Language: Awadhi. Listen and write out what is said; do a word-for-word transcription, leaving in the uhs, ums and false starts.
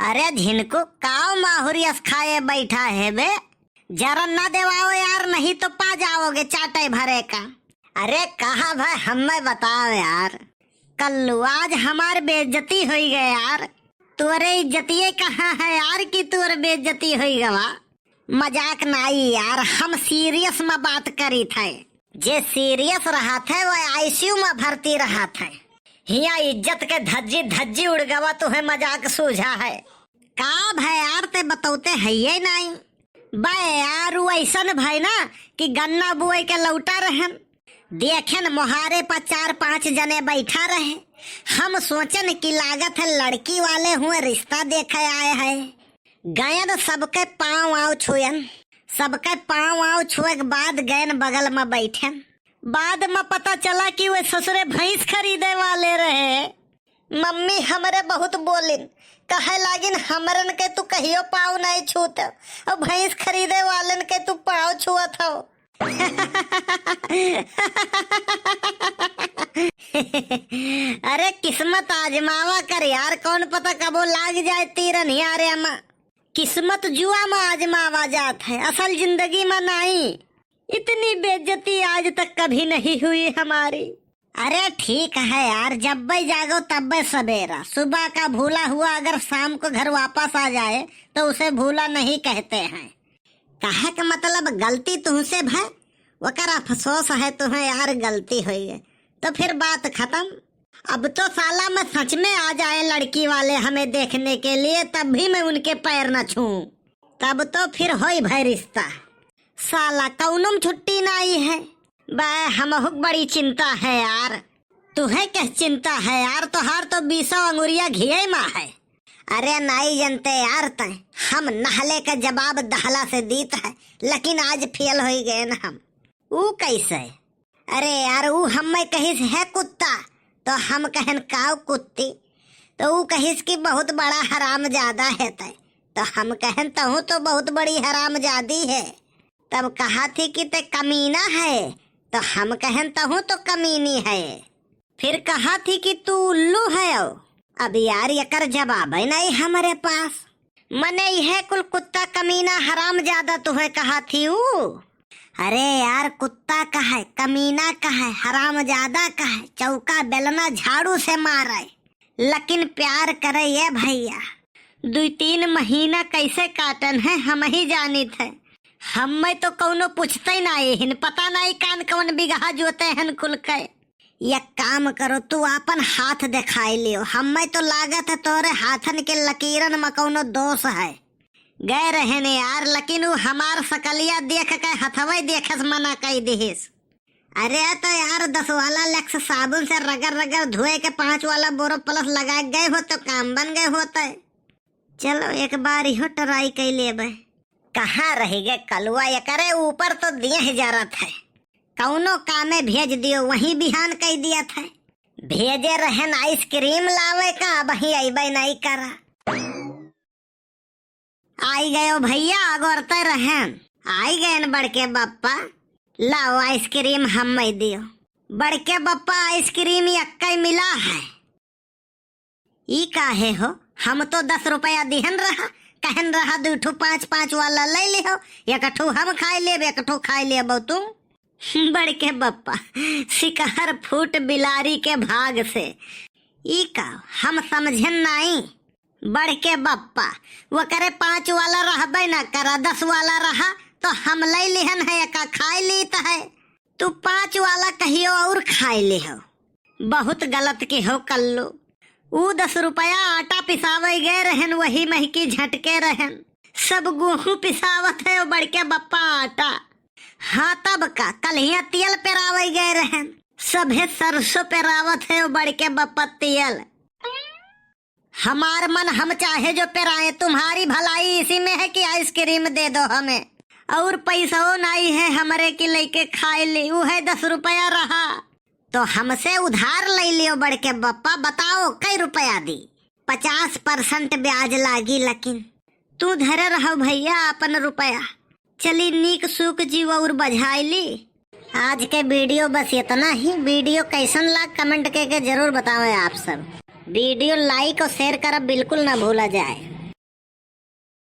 अरे झिनकू, काव माहुर यस खाए बैठा है बे? जरन ना देवाओ यार, नहीं तो पा जाओगे चाटे भरे का। अरे कहा भाई, हमें बताओ यार, कल्लू आज हमार बेइज्जती होई गए यार। तोरे इज्जतिये कहाँ है यार कि तोर बेइज्जती होई गवा? मजाक नाई यार, हम serious में बात करी थे। जे serious रहत है, वह ICU में भर्ती रहत है। हियाँ इज्जत के धज्जी धज्जी उड़ गवा, तुहे मजाक सूझा है। का भय यार, ते बतौते हइये नाई। बे यार, उ अइसन भय ना कि गन्ना बुए के लौटा रहन। देखेन मोहारे पर चार पाँच जने बैठा रहे। हम सोचन कि लागत है लड़की वाले हुए रिश्ता देखे आए हैं। गयन सबके पाँव आव छुयन, सबके पाँव आव छुए के बाद गयन बगल में बैठन। बाद में पता चला कि वे ससुरे भैंस खरीदे वाले रहे। मम्मी हमरे बहुत बोलिन, कहे लागिन, "हमरन के तू कहियो पाँव नहीं छूत, और भैंस खरीदे वालन के तू पाँव छुअत हो।" अरे किस्मत आजमावा कर यार, कौन पता कबो लाग जाए तीरन यारे अमा। किस्मत जुआ में आजमावा जात है, असल जिंदगी में नाई। इतनी बेइज्जती आज तक कभी नहीं हुई हमारी। अरे ठीक है यार, जब भी जागो तब भी सवेरा। सुबह का भूला हुआ अगर शाम को घर वापस आ जाए तो उसे भूला नहीं कहते हैं। कहे के मतलब गलती तुमसे भय, वकर अफसोस है तुम्हें यार, गलती हुई है तो फिर बात खत्म। अब तो साला मैं सच में आ जाए लड़की वाले हमें देखने के लिए, तब भी मैं उनके पैर न छूऊं, तब तो फिर होई भय रिश्ता। साला कौनो में छुट्टी नाई है। बे, हमहुक बड़ी चिंता है यार। तुहे के चिंता है यार, तोहार तो बीसों अंगुरिया घिये मा है। अरे नाई जनते यार तय, हम नहले का जवाब दहला से दीत है, लेकिन आज फेल होई गए न हम। ऊ कैसे? अरे यार, ऊ हम्मे कहिस है कुत्ता, तो हम कहन काऊ कुत्ती, तो ऊ कहिस कि बहुत बड़ा हरामजादा है तय, तो हम कहन तहूँ तो बहुत बड़ी हरामजादी है। तब कहा थी कि ते कमीना है, तो हम कहन तहूँ तो कमीनी है। फिर कहा थी कि तू उल्लू है। अब यार एकर जवाब ही नहीं हमरे पास। मने यह कुल कुत्ता कमीना हरामजादा तुहे कहा थी ऊ। अरे यार, कुत्ता कहे, कमीना कहे, हरामजादा कहे, चौका बेलना झाड़ू से मारे, लेकिन प्यार करे ये भैया। दुई तीन महीना कैसे काटन है हम ही जानित है। हम्मे तो कौनो पूछते ना एहिन, पता नहीं कान कौन बिगहा जोते हन कुल के। एक काम करो, तू आपन हाथ दिखाई लियो। हम्मे तो लागत है तोरे हाथन के लकीरन में कौनो दोष है। गए रहने यार, लेकिन ऊ हमार सकलिया देख के हथवे देखे से मना कई दिहिस। अरे तो यार, दस वाला लक्स साबुन से रगड़ रगड़ धोए के पाँच वाला बोरो प्लस लगा के गए हो तो काम बन गए होते। चलो एक बार इहो try कई लेबे। कहाँ रह गए कलुआ, एकरे ऊपर तो दिए ही जरत है। कौनो कामे भेज दियो, वहीं बिहान कई दिया था। भेजे रहन आइसक्रीम लावे का, अब ही अइबे नहीं करा। आई गयो भैया, अगोरते रहन। आई गयन बड़के बप्पा, लाओ आइसक्रीम हम्मे दियो। बड़के बप्पा, आइसक्रीम यक्के मिला है। ई काहे हो? हम तो दस रुपया दिहन रहा, कहन रहा दुइ ठो पाँच पाँच वाला ले लिहो, एक ठो हम खाए लेब, एक ठो खाए लेबो तू। बड़के बप्पा, शिकार फूट बिलारी के भाग से। ई का, हम समझेन नाई। बड़के बप्पा, वकरे पाँच वाला रहबे ना करा, दस वाला रहा, तो हम ले लिहन है, एका खाए लीत है। तू पाँच वाला कहियो और खाए लिहो। बहुत गलत किहो कल्लू। ऊ दस रुपया आटा पिसावे गए रहन, वही महकी झटके रहन। सब गेहूं पिसावत है, ओ बड़के बप्पा आटा। हाँ तब का, कल्हिया तेल पेरावे गए रहन, सभे सरसों पेरावत है, ओ बड़के बप्पा तेल। हमार मन हम चाहे जो पेराए, तुम्हारी भलाई इसी में है कि आइसक्रीम दे दो हमें। और पैसो नाई है हमरे कि लेके खाए ली, उहे दस रुपया रहा। तो हमसे उधार ले लियो बड़के बप्पा, बताओ कई रुपया दी? पचास percent ब्याज लागी, लेकिन तू धरे रहो भैया अपन रुपया। चली नीक सूक जीव और बझाई ली। आज के video बस इतना ही। Video कैसन लाग comment के, के जरूर बतावें आप सब। Video like और share करब बिल्कुल ना भूला जाए।